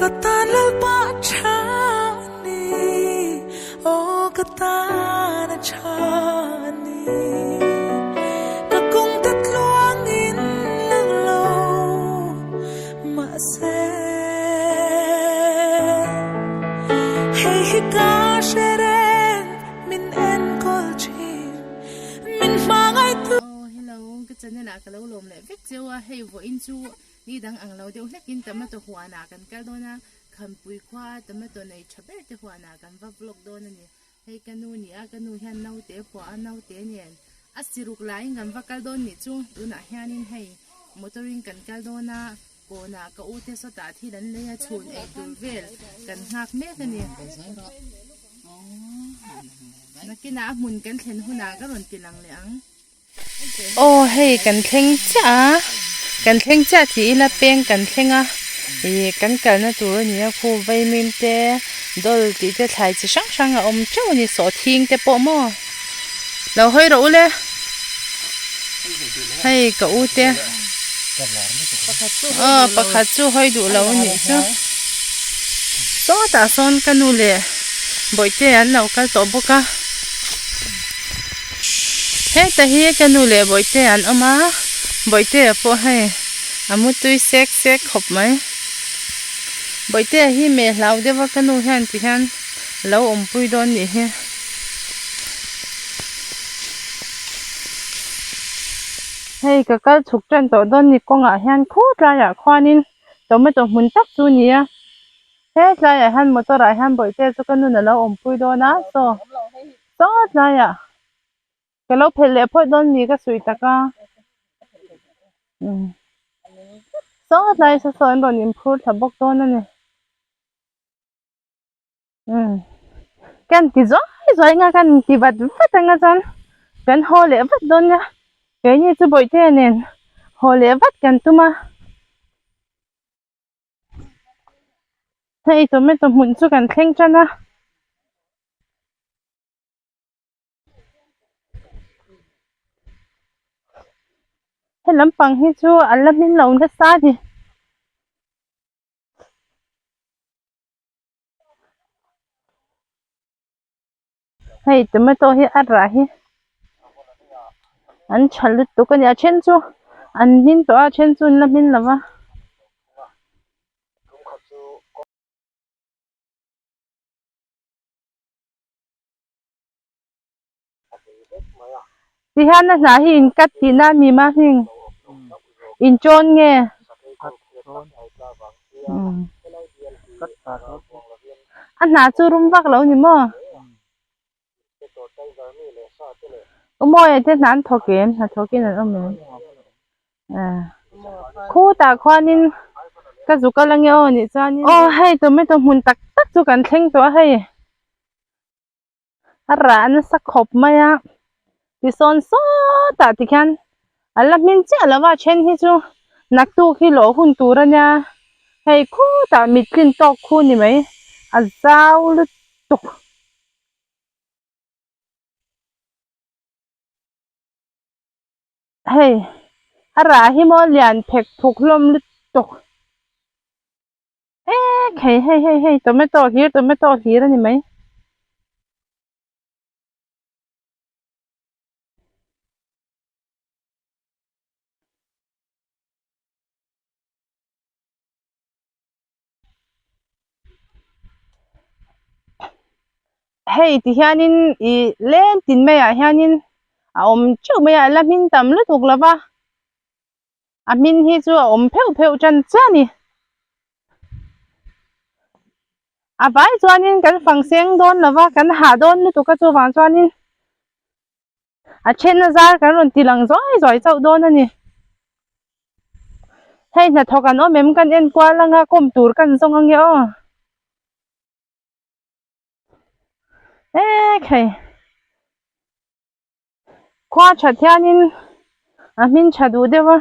Ka tan Lalpa a tha a ni, aw ka tan a tha a ni. Ka kawngte tluangin lang lo mahse, hei hi ka hre reng min enkawl thin, min hmangaihtu. Aw hello ka channel ah ka lo lawm leh vek cheu a, hei vawiin chu Ni dang ang lo deuh hlekin tomato huanah kan kal dawn a, Khampui khua tomato nei tha ber te huanah kan va vlog dawn a ni. Hei ka nu ni a, ka nu hian naute a phuah a, naute nen a siruk laiin kan va kal dawn nih chu. Tunah hianin hei motor in kan kal dawn a, kawnah ka u te sawtah thil an lei a, chhun ei tur vel kan nghak mek a ni. Nakinah a hmun kan thlen hunah ka rawn ti lang leh ang. Aw hei kan thleng chiah a kan thleng chiah tih ila peng kan thleng a ih kan kalna tur a ni a khu vaimim te dawl tih te thlai chi hrang hrang a awm teuh a ni sawhthing te pawh maw lo hawi rawh u le hei ka u te aw pakhat chu hawi duh lo a nih chu sawtah sawn ka nu leh bawihte an lo kal tawh bawk a. Heta hi ka nu leh bawihte an awm a bawihtea pawh hei a mutui sek sek khawp mai bawihtea hi meh hlau deuh a ka nu hian ti hian a lo awmpui dawn nih hi. Hei ka kal chhuk tan tawh dawn ni kawngah hian khur tlaiah khuanin tomato hmun tak chu a ni a. He tlaiah hian motor ah hian bawihte chu ka nun a lo awmpui dawn a saw saw tlaiah ka lo phelh leh phawt dawn ni ka suih tak a umm saw tlai saw saw an rawn inphur thla bawk dawn a ni umm kan ti zuai zuai anga kan ti vat vat anga chuan kan haw leh vat dawn nia keini chu bawihte nen haw leh vat kan tum a. Hei tomato hmun chu kan thleng tan a. He lampang hi chu a la hmin lo nasa a ni. Hei tomato hi a rah hi an tha lutuk a ni a then chu an hmin tawh a a then chu an la hmin lo va. Tihian a hnah hi in cut tihna a ni mahni in chawn nge? A hnah chu rum vak lo ni maw? U Mawia te hna an thawk em? Hna thawk in an awm em? Khutah khuanin ka zuk a la nge aw nih chuanin aw hei tomato hmun tak tak chu kan thleng tawh a hei. A rah nasa khawp mai a tisawn sawtah tikhian a la hmin chiah lo va a then hi chu naktuk hi lawh hun tur a nia hei khutah mit tlin tawk khu ni mai a zau lutuk. Hei a rah hi maw lian phek phuk hlawm lutuk. Ek hei hei hei hei tomato hlir tomato hlir a ni mai. Hei ti hianin ih leng tin maiah hianin a awm teuh mai a a la hmin tam lutuk lo va. A hmin hi chu a awm pheuh pheuh tan chiah a ni. A vai chuanin kan fang seng dawn lo va, kan hah dawn lutuk a chuvang chuanin a then a zar kan rawn ti lang zuai zuai chauh dawn a ni. Hei hnathawk an awm em kan en kual anga kawm tur kan zawng ange aw. Ek hei. Khua that hianin a hmin tha duh deuh a.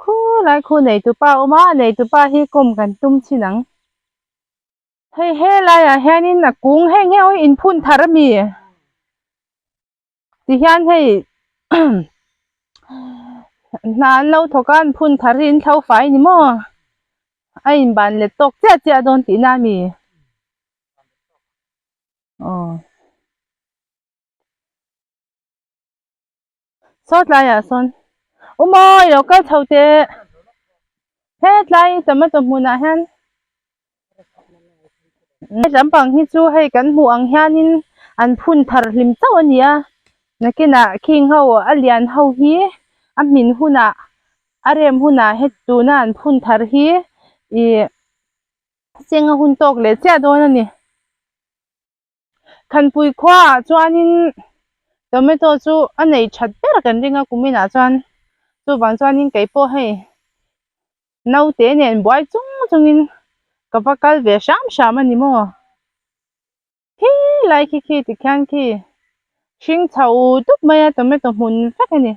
Khu lai khu neitupa a awm a, neitupa hi kawm kan tum chin ang. Hei helaiah hianin a kung heng heng in phun thar a mi. Tihian hei. Hna an lo thawk a an phun thar hi in thlo fai ni maw? A inban let tawk chiah chiah dawn tihna a mi? Aw. Saw tlaiah sawn u maw i lo kal chho teh hetlai tomato hmunah hian lampang hi chu hei kan hmuh ang hianin an phun thar hlim chauh a ni a nakinah khing ho a lian ho hi a hmin hunah a rem hunah he tuna an phun thar hi ih seng a hun tawk leh chiah dawn a ni. Thanpui khuaah chuanin tomato chu a nei that ber kan ring a kuminah chuan chuvang chuanin kei pawh hei naute nen buai chung chungin ka va kal ve hram hram a ni maw khi lai khi khi tikhian khi hring chho dup mai a tomato hmun vek a ni.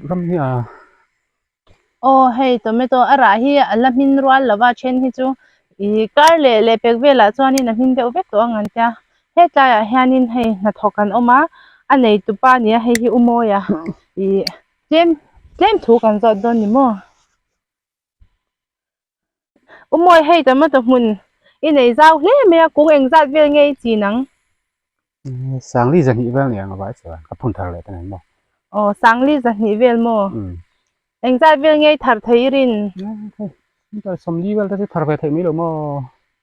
Ram hi a Aw hei tomato a rah hi a la hmin rual lova then hi chu ih kar leh leh pek velah chuanin a hmin deuh vek tawh ang an tia hetlaiah hianin hei hnathawk an awm a a nei tupa a ni a hei hi u Mawia ih tlem tlem thu kan zawt dawn ni maw u Mawi hei tomato hmun i nei zau hle mai a kung engzat vel nge i chin ang. Sangli zahnih vel ni ang a vai chuan ka phun thar leh ta nen maw. Aw Sangli zahnih vel maw? Engzat vel nge i thar thei i rin? Quintal sawmli vel te chu thar ve theih mai lo maw?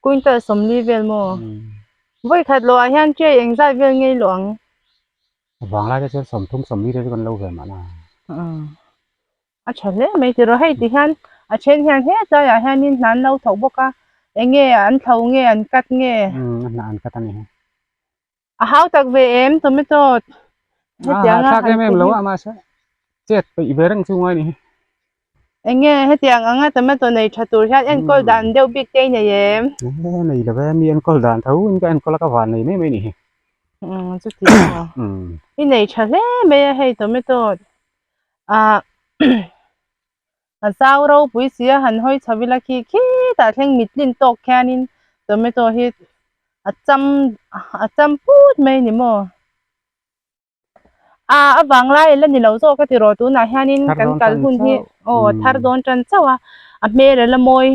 Quintal sawmli vel maw? Vawikhat lawh ah hian tray engzat vel nge i lawh ang? Vanglai te chuan sawmthum sawmli te chu kan lo ve mahna. A tha hle mai tiraw hei ti hian a then hian hetlai ah hianin hna an lo thawk bawk a eng nge an thlo nge an cut nge umm a hna an cut a ni hi a hau tak ve em tomato hetiang a thlak em em lo a mahse chet peih ve reng chu ngai ni hi eng nge hetiang anga tomato nei tha tur hian enkawl dan deuh bik te i nei em nei lo ve mi enkawl dan tho in ka enkawl a ka van nei mai mai ni hi umm chuti maw i nei tha hle mai a hei tomato ah a zau ropui si a han hawi chho ila khi khitah thleng mitlin tawk khianin tomato hi a cham a cham put mai a ni maw ah a vang lai la ni lo zawk a tiraw tunah hianin kan kal hun hi aw thar dawn tan chauh a a hmel a la mawi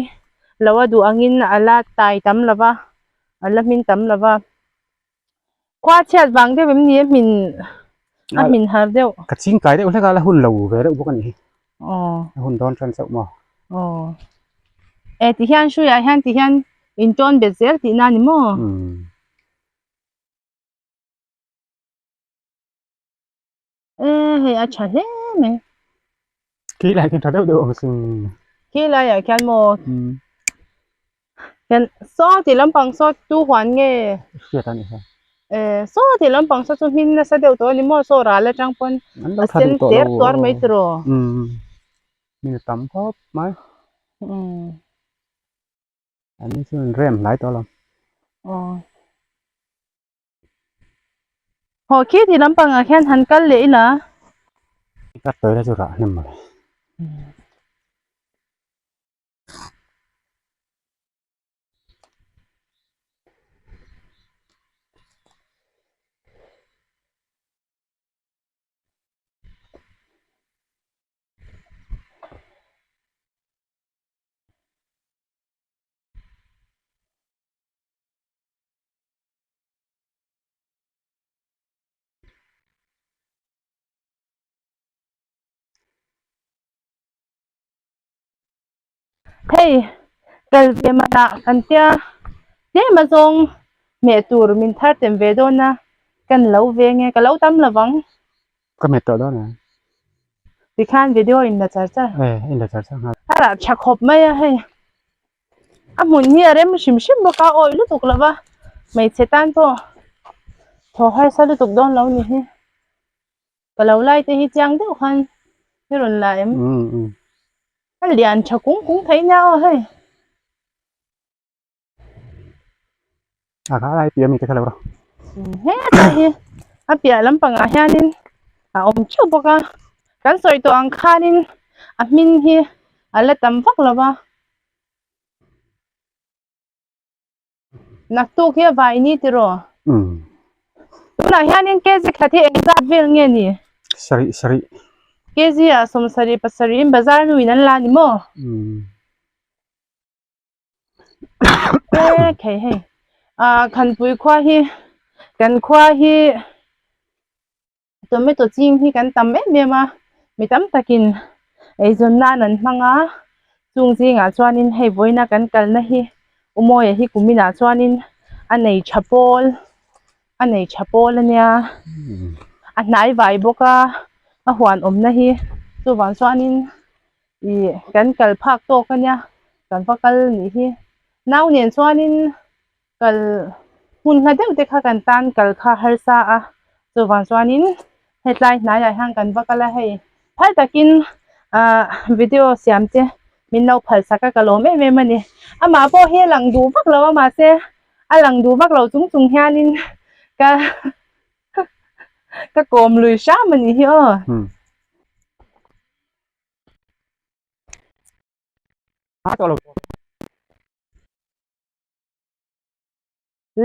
lo a duh angin a la tai tam lo va a la hmin tam lo va. Khua chhiat vang deuh em ni a hmin a hmin har deuh. Ka ching kai deuh hlek a la hun lo ve deuh bawk a ni hi. Aw. A hun dawn tan chauh maw? Aw. E ti hian hruiah hian ti hian in tawn bet zel tihna a ni maw? Umm. E hei a tha hle mai. Khi lai khian tha deuh deuh ang sin. Khi laiah khian maw? Umm. Khian saw ti lampang saw tu huan nge? Hriat a ni kha. E saw ti lampang saw chu hmin nasa deuh tawh a ni maw? Saw ral atang pawn a sen ter tuar mai tiraw? Umm. Hmin a tam khawp mai. Umm. An ni chu an rem hlai tawh lo. Aw. Haw khi ti lampangah khian han kal leh ila. Ka tawi la chu rah hnem mawle. Hei kal ve manah kan tia tlem azawng hmeh tur min thar tem ve dawn a kan lo ve nge ka lo tam lovang. Ka hmet tawh dawn e. Tikhan video in la char char. E in la char char nghal. A rah tha khawp mai a hei. A hmun hi a rem hrim hrim bawk a awi lutuk lo va hmeichhe tan pawh thaw harsa lutuk dawn lo ni hi ka lo lai te hi chiang deuh khan i rawn la em a lian tha kung kung thei nia aw hei. A kha lai piah mi te kha lo rawh. Hetlai hi a piah lampangah hianin a awm theuh bawk a kan sawi tawh ang khanin a hming hi a la tam vak lo va naktuk hi a vai ni tiraw? Tunah hianin kg khat hi engzat vel nge ni? Sarih sarih. Kg ah sawmsarih pasarih in bazar nuin an la ni maw? Umm. E khei hei. Ah Khanpui khua hi kan khua hi Tomato ching hi kan tam em em a, mi tam takin eizawn nan an hmang a, chung zingah chuanin hei vawiina kan kalna hi Umawi hi kuminah chuanin a nei tha pawl a nei tha pawl a nia, a hnai vai bawk a, a huan awmna hi chuvang chuanin ih kan kal phak tawk a nia kan va kal nih hi nau nen chuanin. Kal hmun hla deuh te kha kan tan kal kha harsa a, chuvang chuanin hetlai hnaiah hian kan va kal a hei phal takin ahh video siam te min lo phal sak a ka lawm em em a ni. Amah pawh hi a lang duh vak lo a mahse a lang duh vak lo chung chung hianin ka ka kawm lui hram a nih hi aw.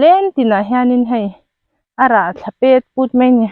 Leng tinah hianin hei a rah thla pet put mai a ni.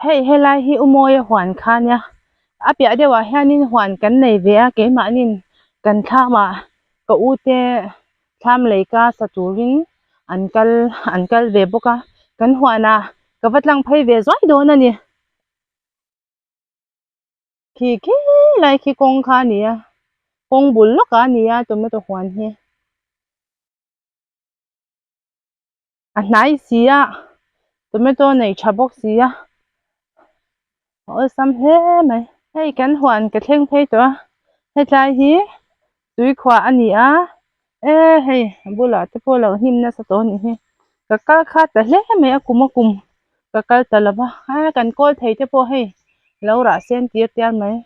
Hei helai hi Umawi huan kha nia a piah deuhah hianin huan kan nei ve a keimahnin kan thlamah ka u te thlam lei ka sa turin an kal an kal ve bawk a kan huanah ka va tlang phei ve zuai dawn a ni. Khi khi lai khi kawng kha a ni a kawng bul lawkah a ni a tomato huan hi a hnai si a tomato nei tha bawk si a a awlsam hle mai hei kan huan ka thleng phei tawh a hetlai hi tui khuah a ni a e hei a bulah te pawh lo hnim nasa tawh a nih hi ka kal kha ta hle mai a kum a kum ka kal ta lo va a kan kawl thei te pawh hei lo rah sen tir tial mai.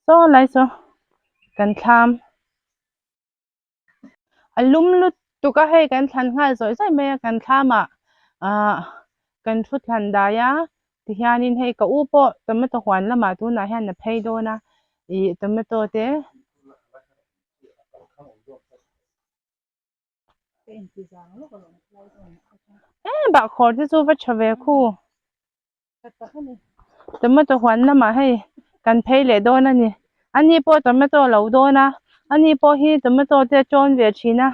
Saw lai saw kan thlam a lum lutuk a hei kan thlan nghal zawih zawih mai a kan thlamah ahh kan thu thlan dai a tihianin hei ka u pawh tomato huan lamah tunah hian a phei dawn a ih tomato te. E bahkhawr te chu va tha ve khu. Tomato huan lamah hei kan phei leh dawn a ni ani pawh tomato a lo dawn a ani pawh hi tomato te a tawn ve thin a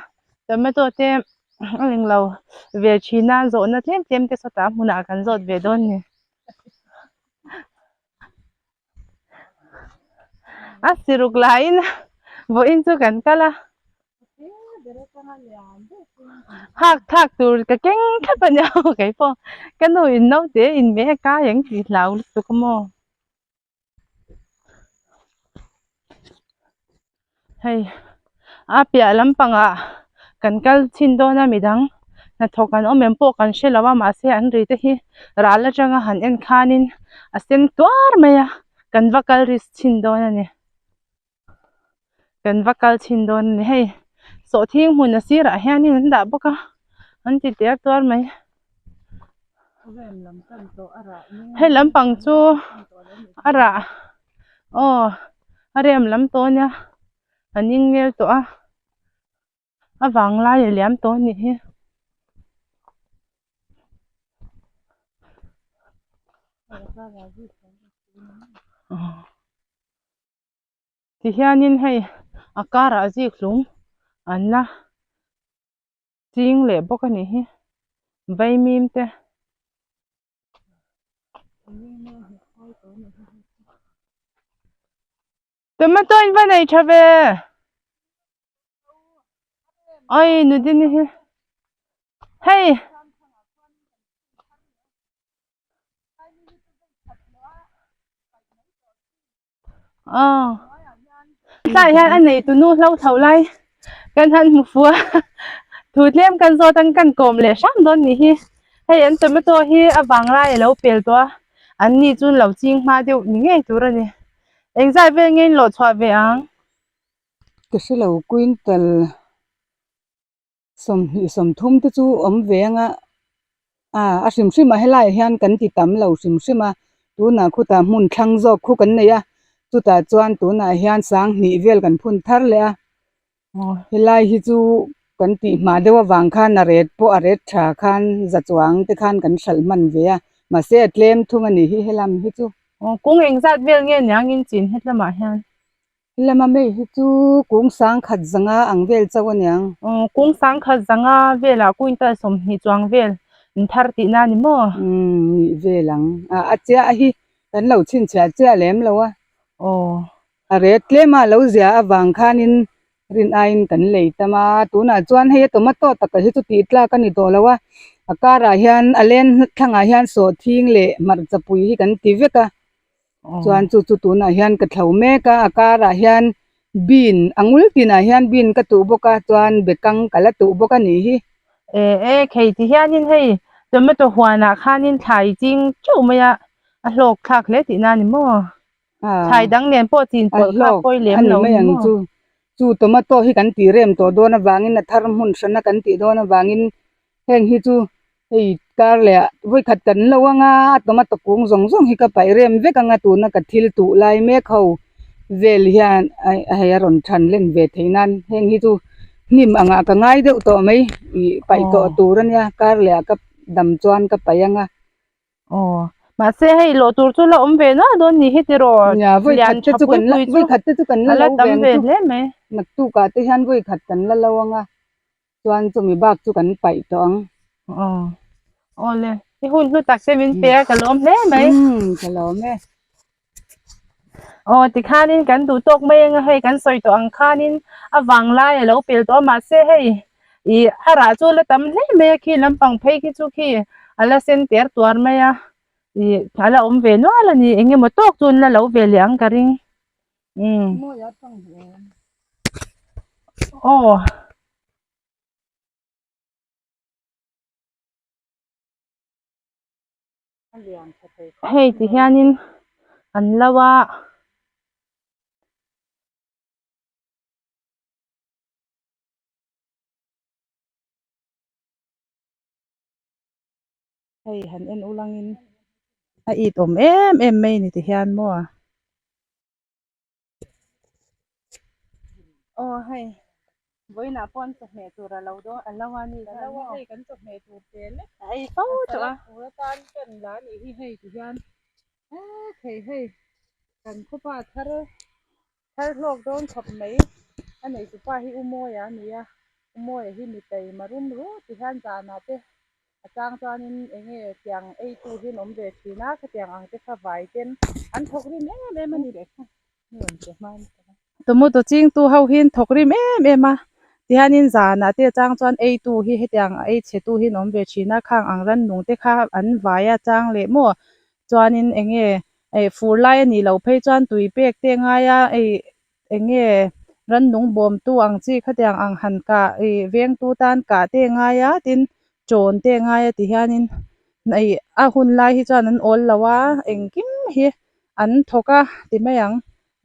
tomato te a englo ve thin a zawhna tlem tlem te sawtah hmunah kan zawt ve dawn a ni a siruk laiin vawiin chu kan kal a. Hak thlak tur ka keng thlap a nia aw kei pawh ka nu in naute in me a kai ang tih hlau lutuk a maw hei a piah lampangah kan kal chhin dawn a midang hnathawk an awm em pawh kan hre lo a mahse an ri te hi ral atanga han en khanin a sen tuar mai a kan va kal risk chhin dawn a ni. Kan va kal chhin dawn a ni hei sawhthing hmun a sirah hianin an dah bawk a an ti ter tuar mai hei lampang chu a rah aw a rem lam tawh a nia a ning nel tawh a a vang lai a liam tawh a nih hi. Tihianin hei a karah zik hlum an la ching leh bawk a nih hi vaimim te. Tomato in va nei tha ve oi nudini hi hei. Aw tlaiah hian a nei tunu hlo tho lai Kan han hmu fu a, thu tlem kan zawt ang kan kawm leh hram dawn nih hi. Hei an tomato hi a vanglai a lo pel tawh a, an ni chu an lo ching hma deuh ni ngei tur a ni. Engzat vel nge in lawh chhuah ve ang? Ka hre lo quintal 20 30 te chu awm ve anga ah a hrim hrim ah helaiah hian kan ti tam lo hrim hrim a tunah khutah hmun thlang zawk khu kan nei a chutah chuan tunah hian 2000 vel kan phun thar leh a helai hi chu kan tih hma deuh avang khan a ret pawh a ret tha khan za chuang te khan kan hralh hman ve a mahse a tlem thung a nih hi helam hi chu. Aw kawng engzat vel nge niang in chin hetlamah hian. Lama mai hi chu kung sangkhat zanga ang vel chauh a niang. Aw kung sangkhat zanga velah quintal 20 chuang vel in thar tihna a ni maw? Umm nih vel ang. Ah a chiah hi kan lo chhinchhiah chiah lem lo a. Aw. A ret tlem a lo zia avang khanin rin aiin kan lei tam a, tunah chuan hei a tomato taka hi chu tih tlak a ni tawh lo a, a karah hian a len thlangah hian sawhthing leh hmarcha pui hi kan ti vek a. Chuan chu chu tunah hian ka thlo mek a a karah hian bean a ngul tinah hian bean ka tuh bawk a chuan bekang ka la tuh bawk a nih hi. E e khei ti hianin hei tomato huanah khanin thlai ching teuh mai a a hlawk thlak hle tihna a ni maw? Thlai dang nen pawh chin pawlh kha pawi lem lo a ni maw? Chu chu tomato hi kan tih rem tawh dawn avangin a thar hmun hrana kan tih dawn avangin heng hi chu hei kar leh ah vawikhat kan lo anga a tomato kung zawng zawng hi ka paih rem vek anga tuna ka thil tuh lai mek ho vel hian hei a rawn than len ve theih nan heng hi chu hnim angah ka ngai deuh tawh mai ih paih tawh tur ania kar leh ah ka dam chuan ka paih anga. Aw mahse hei lawh tur chu la awm ve nual dawn ni hi tiraw Nia vawi lian khat te tha chu pui kan la pui chu vawi khat te chu kan la a la lo tam ve ang ve chu hle mai. Naktukah te hian vawi khat kan la lo anga chuan chumi bak chu kan paih tawh ang. Aw awle i hun hlu tak te min pe a ka lawm hle mai. Umm ka lawm e. Aw tikhanin kan duh tawk mai anga hei kan sawi tawh ang khanin a vang lai a lo pel tawh a mahse hei ih a rah chu la tam hle mai a khi lampang phei khi chu khi a la sen ter tuar mai a ih a la awm ve nual a ni eng emaw tawk chu an la lo ve leh ang ka ring umm aw. Hei ti hianin an lo a. Hei han en ulangin a it awm em em mai ni ti hian maw. Aw hei vawiinah pawh an chawhmeh tur a lo dawn a lo a ni Lo a hei kan chawhmeh tur te lek a ei fo tawh a. Tur atan pen la a nih hi hei ti hian hei hei kan khawpa thar thar hlawk dawn khawp mai a nei tupa hi u Mawia a ni a u Mawia hi mi taima rum rut ti hian zanah te A chang chuanin eng nge tiang eitu hi an awm ve thin a, khatiang ang te kha vai ten an thawk rim em em a ni. Tomato chingtu ho hi an thawk rim em em a, tihianin zanah te a chang chuan eitu hi hetiang ei chhetu hi an awm ve thin a, khang ang rannung te kha an vai a chang leh maw chuanin eng nge fur lai a nih loh phei chuan tui pek te a ngai a ei eng nge rannung bawmtu ang chi khatiang ang han kah ih vengtu tan kah te a ngai a tin chawn te a ngai a ti hianin ih a hun lai hi chuan an awl lo a engkim hi an thawk a ti mai ang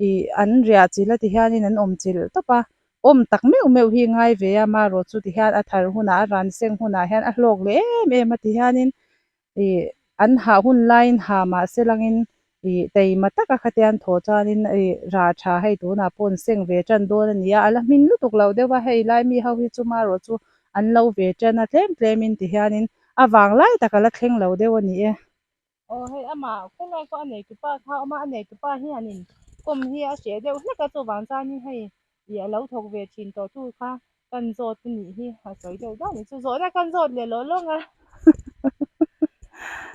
ih an riah chilh a ti hianin an awm chilh tawp a awm tak meuh meuh hi a ngai ve a amaherawh chu ti hian a thar hunah a ran seng hunah hian a hlawk leh em em a ti hianin ih an hah hun laiin ha mah se langin ih teima taka khatian thaw chuanin ih rah tha hei tunah pawh an seng ve tan dawn a ni a a la hmin lutuk lo deuh a hei lai mi ho hi chu marawh chu an lo ve tan a tlem tlemin ti hianin a vang lai tak a la thleng lo deuh a ni e. Aw hei amah khawlai pawh a nei tupa kha a awm a a nei tupa hianin kawm hi a hreh deuh hlek a chuvang chuanin hei ih a lo thawk ve thin tawh tu kha kan zawt a nih hi a sawi deuh dan chu zawhna kan zawt leh lawh lawng a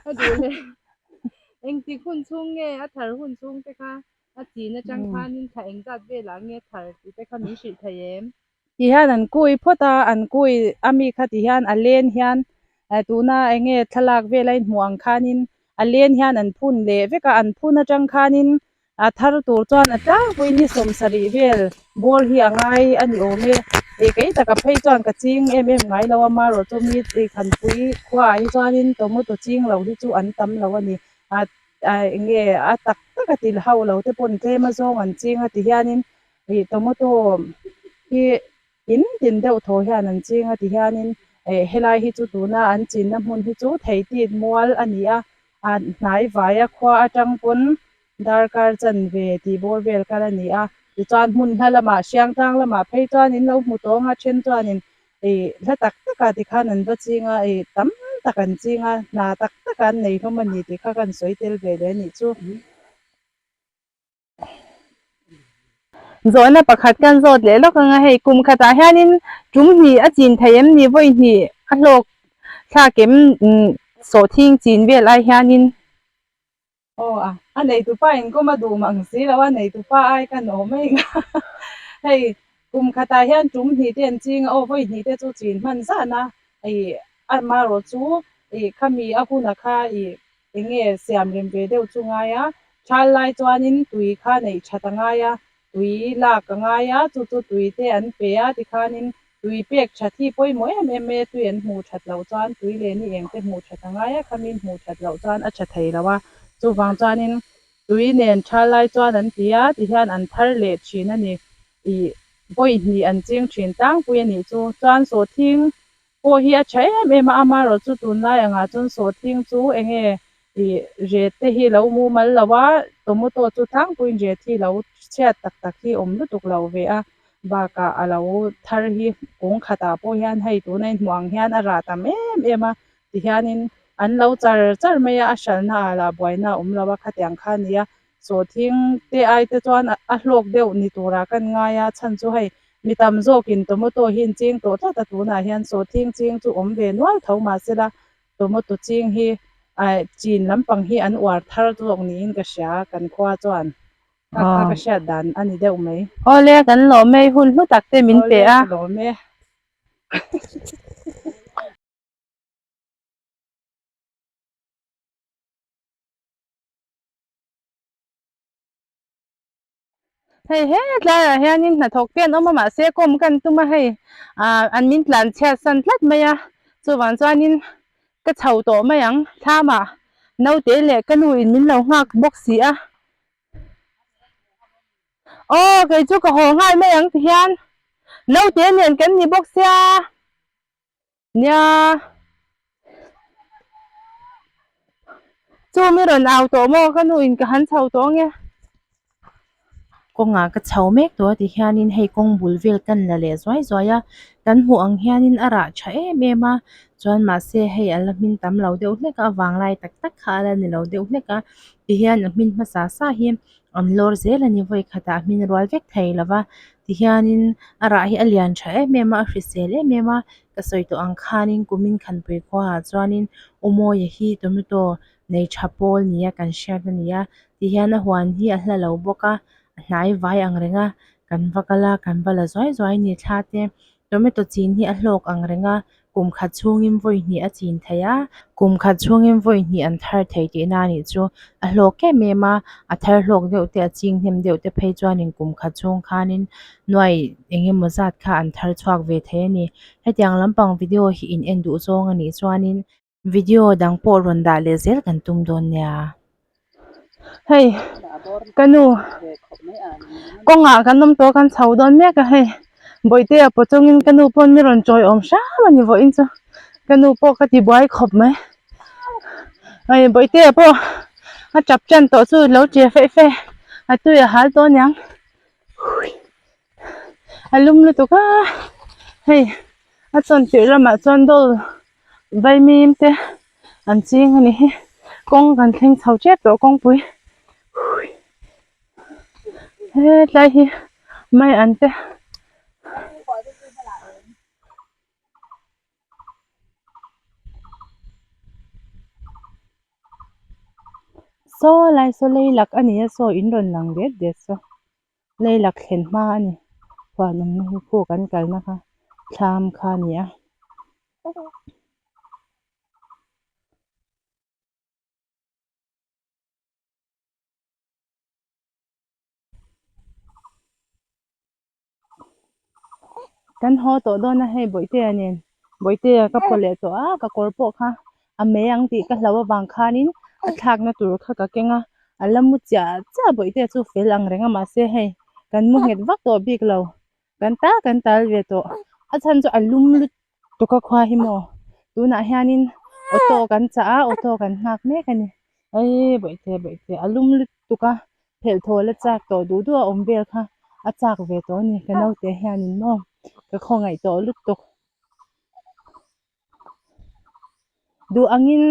a duh leh engtik hun chhung nge a thar hun chhung te kha a chin atang khanin thla engzat velah nge thar tih te kha min hrilh thei em. Ti hian an kui phawt a an kui a mi kha ti hian a len hian tuna eng nge thlalak vel a inhmuh ang khanin a len hian an phun leh vek a an phun atang khanin A thar tur chuan a tlangpuiin hi 70 vel ball hi a ngai a ni awm e. Ih kei taka phei chuan ka ching em em ngai lo a marawh chu mi ih khanpui khuaah hi chuanin tomato ching lo hi chu an tam lo a ni. Ah eng nge a tak tak a ti ho lo te pawn tlem a zawng an ching a ti hianin ih tomato hi in tin deuh thaw hian an ching a ti hianin eh helai hi chu tuna an chinna hmun hi chu theitit mual a ni a ah hnai vaia khua atang pawn darkar chanve tih bawr vel kal a ni a tichuan hmun hla lamah hriangtlang lamah phei chuan in lo hmu tawng a then chuanin ih hla tak takah tikhan an va ching a ih tam tak an ching a hna tak tak an nei hlawm a ni tih kha ka han sawi tel ve leh a nih chu. Zawhna pakhat kan zawt leh lawk anga hei kum khatah hianin tum hnih a chin thei em ni vawi hnih a hlawk thlak em sawhthing chin vel ai hianin. Aw a, a neitupa in kawm a duh mang si lo a, neitupa ai kan awm mai nga hei kum khatah hian tum hnih te an ching a, aw vawi hnih te chu chin hman zan a, ih amaherawh chu ih khami a huna kha ih eng nge siam rem ve deuh chu ngai a, thal lai chuanin tui kha neih that a ngai a, tui lak a ngai a, chu chu tui te an pe a tikhanin tui pek that hi pawimawh em em e, tui an hmuh that loh chuan tui leh ni eng te hmuh that a ngai a, khamin hmuh that loh chuan a tha thei lo a, chuvang chuanin tui nen thal lai chuan an ti a, tihian an thar leh thin a ni, ih vawi hnih an ching thin tlangpui a nih chu, chuan sawhthing pawh hi a tha em em a, amaherawh chu tunlai angah chuan sawhthing chu eng nge ih ret te hi lo mumal lo a, tomato chu tlangpuiin ret hi lo chhiat tak tak hi awm lutuk lo ve a, bakah a lo thar hi kawng khatah pawh hian hei tuna inhmuh ang hian a rah tam em em a, tihianin an lo char char mai a, a hralhna ah lah buaina a awm lo a, khatiang kha a ni a, Sawhthing te ai te chuan a hlawk deuh ni turah kan ngai a, chhan chu hei mi tam zawkin tomato hi an ching tawh tlat a, tunah hian sawhthing ching chu awm ve nual tho mahsela tomato ching hi chin lampang hi an uar thar zawk niin ka hria kan khua chuan kha kha ka hriat dan a ni deuh mai. Awle kan lawm e, hun hlu tak te min pe a. Awle ka lawm e. Hei he tlaiah hianin hnathawk te an awm a mahse kawm kan tum a hei ah an min tlan chhiat san tlat mai a chuvang chuanin ka chho tawh mai ang thlamah naute leh ka nu in min lo nghak bawk si a aw kei chu ka haw nghal mai ang tihian naute nen kan ni bawk sia. Nia, chu mi rawn au tawh maw ka nu in ka han chho tawh ange. Kawngah ka chho mek tawh a ti hianin hei kawng bul vel kan la leh zuai zuai a, kan hmuh ang hianin a rah tha em em a, chuan mahse hei a la hmin tam lo deuh hlek a, a vanglai tak tak kha a la ni lo deuh hlek a, tihian a hmin hmasa sa hi an lawr zel a ni vawi khatah a hmin rual vek thei lo va tihianin a rah hi a lian tha em em a a hrisel em em a ka sawi tawh ang khanin kumin khanpui khuaah chuanin Umawi hi tomato nei tha pawl nia kan hriat a ni a tihian a huan hi a hla lo bawk a a hnai vai ang reng a kan va kal a kan va la zuai zuai a ni thla te tomato chin hi a hlawk ang reng a kum khat chhungin vawi hnih a chin thei a kum khat chhungin vawi hnih an thar thei tihna a nih chu a hlawk em em a a thar hlawk deuh te a ching hnem deuh te phei chuanin kum khat chhung khanin nuai eng emaw zat kha an thar chhuak ve thei a ni hetiang lampang video hi in en duh zawng a nih chuanin video dang pawh rawn dah leh zel kan tum dawn nia. Hei ka nu kawngah kan awm tawh kan chho dawn mek a hei bawihtea pawh chungin ka nu pawn mi rawn chawi awm hram a ni vawiin chu ka nu pawh ka ti buai khawp mai hei bawihtea pawh a tap tan tawh chu lo che feih feih a tui a hal tawh aniang a lum lutuk a hei a chawn tirh lamah chuan dawl vaimim te an ching a ni hi kawng kan thleng chho tep tawh kawngpui hetlai hi mai an te saw lai saw lei lak a ni a saw in rawn lang det det saw. Lei lak thlen hma a ni huan awmna hi khu kan kalna kha thlam kha a ni a. Kan haw tawh dawn a hei Bawihtea nen Bawihtea ka phaw leh tawh a ka kawr pawh kha a mei ang tih ka hlauh avang khanin a thlakna tur kha ka keng a a la mu chiah chiah Bawihtea chu fel ang reng a mahse hei kan mu nghet vak tawh bik lo kan ta kan tal ve tawh a chhan chu a lum lut tuk a khua hi maw tunah hianin auto kan chah a auto kan nghak mek a ni eii bawihte bawihte a lum lutuk a phelh thawl a chak tawh duh duh a awm vel kha a chak ve tawh a ni ka naute hianin maw ka khawngaih tawh lutuk duh angin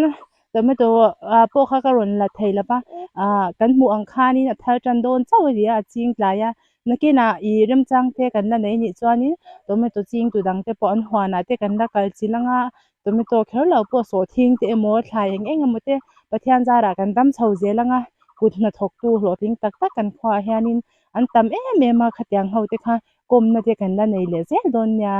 tomato ah pawh kha ka rawn la thei lo va ah kan hmuh ang khanin a thar tan dawn chauh a ni a a ching tlai a nakinah ih remchang te kan la nei nih chuanin tomato ching tu dang te pawh an huanah te kan la kal chilh ang a tomato kher lo pawh sawhthing te emaw thlai eng eng emaw te Pathian zarah kan dam chho zel ang a kut hnathawk tu hlawhtling tak tak kan khuaah hianin an tam em em a khatiang ho te kha kawmna te kan la nei leh zel dawn nia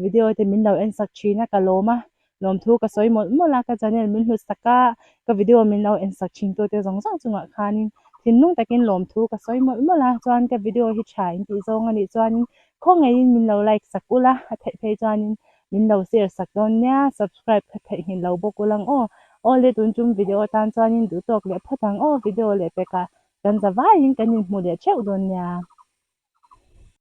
video te min lo en sak thin a ka lawm a lawmthu ka sawi mawlh mawlh a ka channel min hlut sak a ka video min lo en sak thin tu te zawng zawng chungah khanin thinlung takin lawmthu ka sawi mawlh mawlh a chuan ka video hi tha in tih zawng a nih chuanin khawngaihin min lo like sak ula a theih phei chuanin min lo share sak dawn nia subscribe kha theihnghilh lo bawk ula ang aw aw le tun tum video atan chuanin duh tawk leh phawt ang aw video leh pekah kan za vaiin kan inhmu leh theuh dawn nia.